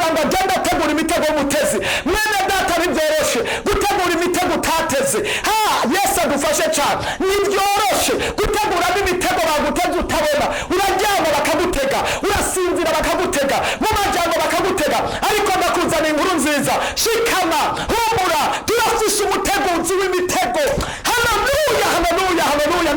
Kugira ngo agende ategura imitego y'umutezi. Mwene data, ntibyoroshe gutegura imitego utateze. Ha, Yesu adufashe cyane. Ntibyoroshe gutegura n'imitego baguteze utabona. Uraryama bakagutega, urasinzira bakagutega, mu majyamba bakagutega. Ariko ndakuzana inkuru nziza: shikama, humura, turafise umuteguzi w'imitego. Haleluya, haleluya, haleluya!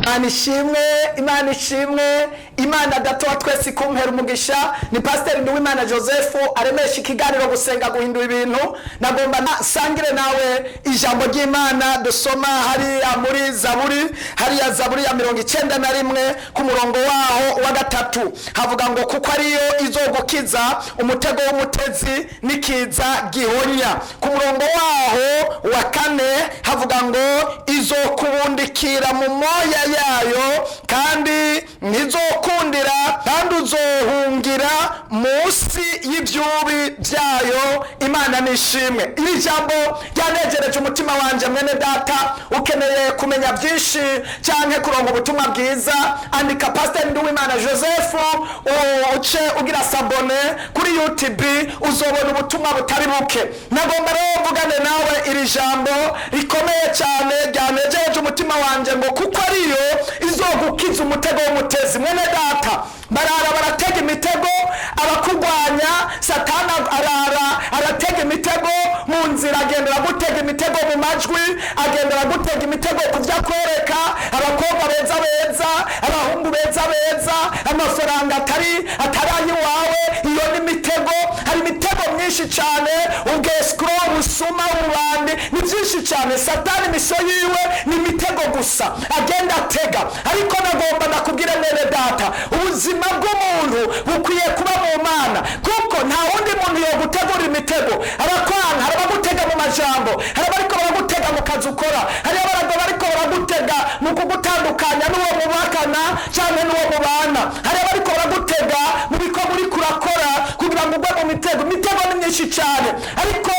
Imana ishimwe, Imana ishimwe, Imana Data wa twese ikumpera umugisha. Ni Pasiteri Nduwimana Joseph aremesha ikiganiro Gusenga Guhindura Ibintu. Nagomba nsangire nawe ijambo ry'Imana dusoma hariya muri Zaburi, hariya Zaburi ya 91 ku murongo waho wa 3. Havuga ngo: "Kuko ariyo izogukiza umutego w'umutezi n'ikiza gihonya." Ku murongo waho wa 4 havuga ngo: "Izokubundikira mu moya yayo kandi ntizokundira, kandi uzohungira munsi y'ibyubi byayo." Imana nishimwe. Iri jambo ryanejereje umutima wanje. Mwene data, ukeneye kumenya byinshi cyangwa kuronka ubutumwa bwiza, andika Pasiteri Nduwimana Joseph, uce ugira s'abonner kuri YouTube, uzobona ubutumwa butari buke. Nagomba rero mvugane nawe iri jambo rikomeye cyane ryanejereje umutima wanje ngo: "Kuko ariyo izogukiza umutego w'umutezi." Mwene data, barara baratega imitego abakugwanya. Satana arara aratega imitego mu nzira, agendera gutega imitego mu majwi, agendera gutega imitego ku byo akwereka: abakobwa beza beza, abahungu beza beza, amafaranga atari ay'iwawe. Iyo ni imitego. Hari imitego myinshi cyane: ubwesikuro, ubusuma, ububandi, ni byinshi cyane. Satani mission yiwe ni imitego gusa agenda atega. Ariko nagomba ndakubwire, mwene data, ubuzima bw'umuntu bukwiye kuba mu Mana, kuko nta wundi muntu yogutegura imitego. Abakwanga, hari abagutega mu majambo, hari abariko baragutega mu kazi ukora, hari abarago bariko baragutega mu kugutandukanya n'uwo mubakana cyangwa n'uwo mubana, hari abariko baragutega mu bikorwa uriko urakora kugira ngo ugwe mu mitego. Imitego ni myinshi cyane, ariko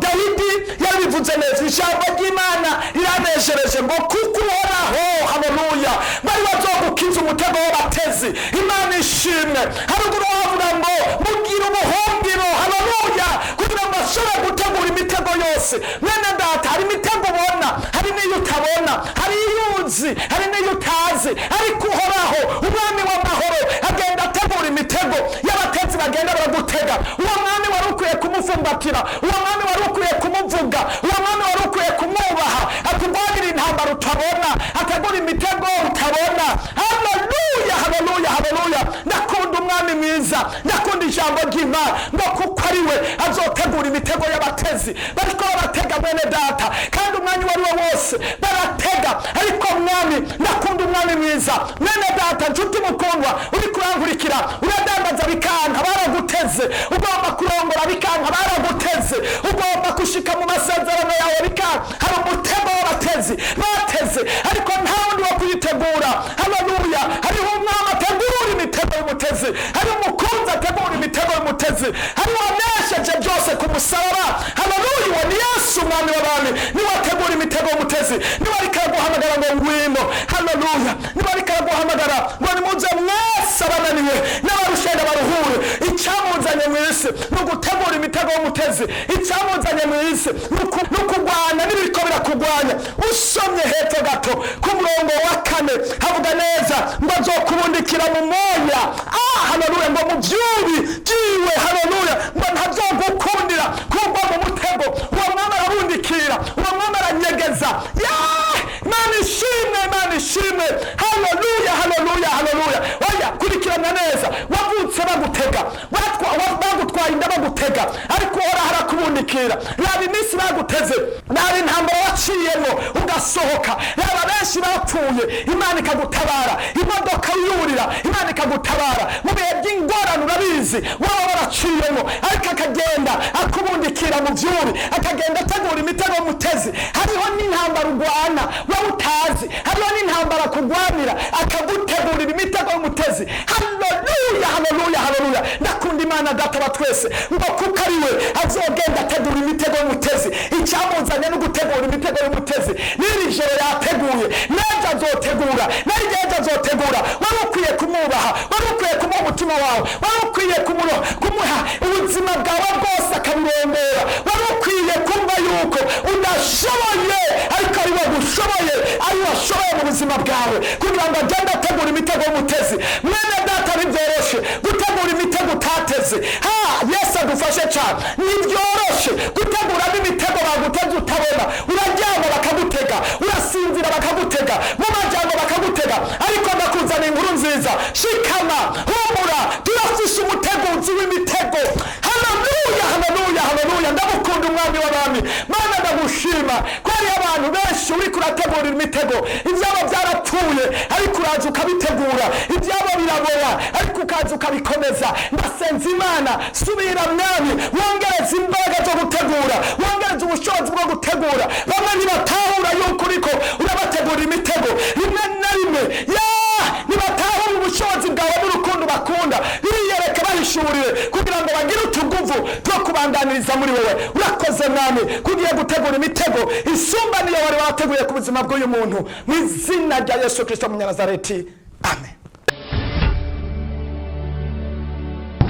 Dawidi yarabivuze neza. Ijambo ry'Imana riranejereje ngo: "Kuko Uhoraho", haleluya, bari bazogukiza umutego w'abatezi. Imana ishimwe. Haruguru havuga ngo: "Mugira ubuhungiro", haleluya, kugira ngo ashobore gutegura imitego yose. Mwene data, hari imitego ubona, hari n'iyo utabona, hari iyo uzi, hari n'iyo utazi, ariko Uhoraho, Umwami w'amahoro, agenda ategura imitego y'abatezi bagenda baragutega. Uwo mwami wari ukwiye kumufumbatira, uwo mwami wari ukwiye kumuvuga, uwo mwami wari ukwiye kumwubaha. Akurwanira intambara utabona, ategura imitego utabona. Haleluya, haleluya, haleluya! Ndakunda Umwami mwiza, ndakunda ijambo ry'Imana ngo: "Kuko ari we azotegura imitego y'abatezi." Bariko baratega, mwene data, kandi umwanya uwo ari wo wose baratega, ariko mwami, ndakunda Umwami mwiza. Mwene data, nshuti mukundwa uri kurankurikira, uradandaza bikanka, baraguteze. Ugomba kurongora bikanka, baraguteze. Ugomba gushika mu masezerano yawe bikanka. Hari umutego w'abatezi bateze, ariko nta wundi wo kuyitegura. Haleluya! Hariho Umwami ategura imitego y'umutezi, hari umukunzi ategura imitego y'umutezi, hari uwanesheje byose ku musaraba. Haleluya! Uwo ni Yesu, Umwami w'abami. Niwe ategura imitego y'umutezi, niwe ariko araguhamagara ngo: "Ngwino." Haleluya! Niwe ariko araguhamagara ngo: "Nimuze mwese abananiwe n'abarushenda, baruhure." Icyamuzanye mu isi ni ugutegura imitego y'umutezi. Icyamuzanye mu isi ni ukugwana n'ibiriko birakugwanya. Usomye hepfo gato ku murongo wa 4 havuga neza ngo: "Azokubundikira mu moya", ah, haleluya, ngo mu byubi byiwe. Haleluya! Ngo ntazogukundira kugwa mu mutego. Uwo mwami arabundikira, uwo mwami aranyegeza. Ya, Imana ishimwe, Imana ishimwe! Haleluya, haleluya, haleluya! Oya, kurikirana neza. Wavutse bagutega, bagutwaye inda bagutega, ariko Uhoraho arakubundikira. Raba iminsi baguteze, raba intambara waciyemo ugasohoka, raba benshi bapfuye, Imana ikagutabara. Imodoka yurira, Imana ikagutabara. Mu bihe by'ingorane, urabizi, waba waraciyemo, ariko akagenda akubundikira mu byuri, akagenda ategura imitego y'umutezi. Hariho n'intambara urwana wowe utazi, hariho n'intambara kurwanira, akagutegurira imitego y'umutezi. Haleluya, haleluya, haleluya! Ndakunda Imana Data wa twese. Ngo: "Kuko ari we azogenda ategura imitego y'umutezi." Icyamuzanye no gutegura imitego y'umutezi. N'iri joro yateguye, n'ejo. N'ejo azotegura, n'ejo azotegura. Wari ukwiye kumwubaha, wari ukwiye kumuha umutima wawe, wari ukwiye kumuha ubuzima bwawe bwose akaburondera. Wari ukwiye kumva yuko udashoboye, ariko ari we gushoboye, ari we ashoboye mu buzima bwawe, kugira ngo agende ategura imitego y'umutezi. Mwene data, ntibyoroshe gutegura imitego utateze. Ha, Yesu agufashe cyane. Ntibyoroshe gutegura n'imitego baguteze utabona. Uraryama bakagutega, urasinzira bakagutega, mu majyamba bakagutega. Ariko ndakuzana inkuru nziza: shikama, humura, turafishe umuteguzi w'imitego. Haleluya, haleluya, haleluya! Ndamukunda Umwami w'abami. Mana, ndagushima ko hariyo abantu benshi uri kurategurira imitego. Ibyabo byarapfuye, ariko uraza ukabitegura. Ibyabo birabora, ariko ukaza ukabikomeza. Ndasenza Imana, subira Mwami, wongereza imbaraga zo gutegura, wongereza ubushobozi bwo gutegura. Bamwe ntibatahura yuko uriko urabategurira imitego. Rimwe na rimwe ya ntibatahura ubushobozi bwawe n'urukundo bakunda. Biriyereke, bahishurire, kugira ngo bagire utuguvu two kubandaniriza muri wowe. Urakoze Mwami, kugiye gutegura imitego isumba niyo wari wateguye ku buzima bw'uyu muntu, mu izina rya Yesu Kirisito Munyanazareti, amen.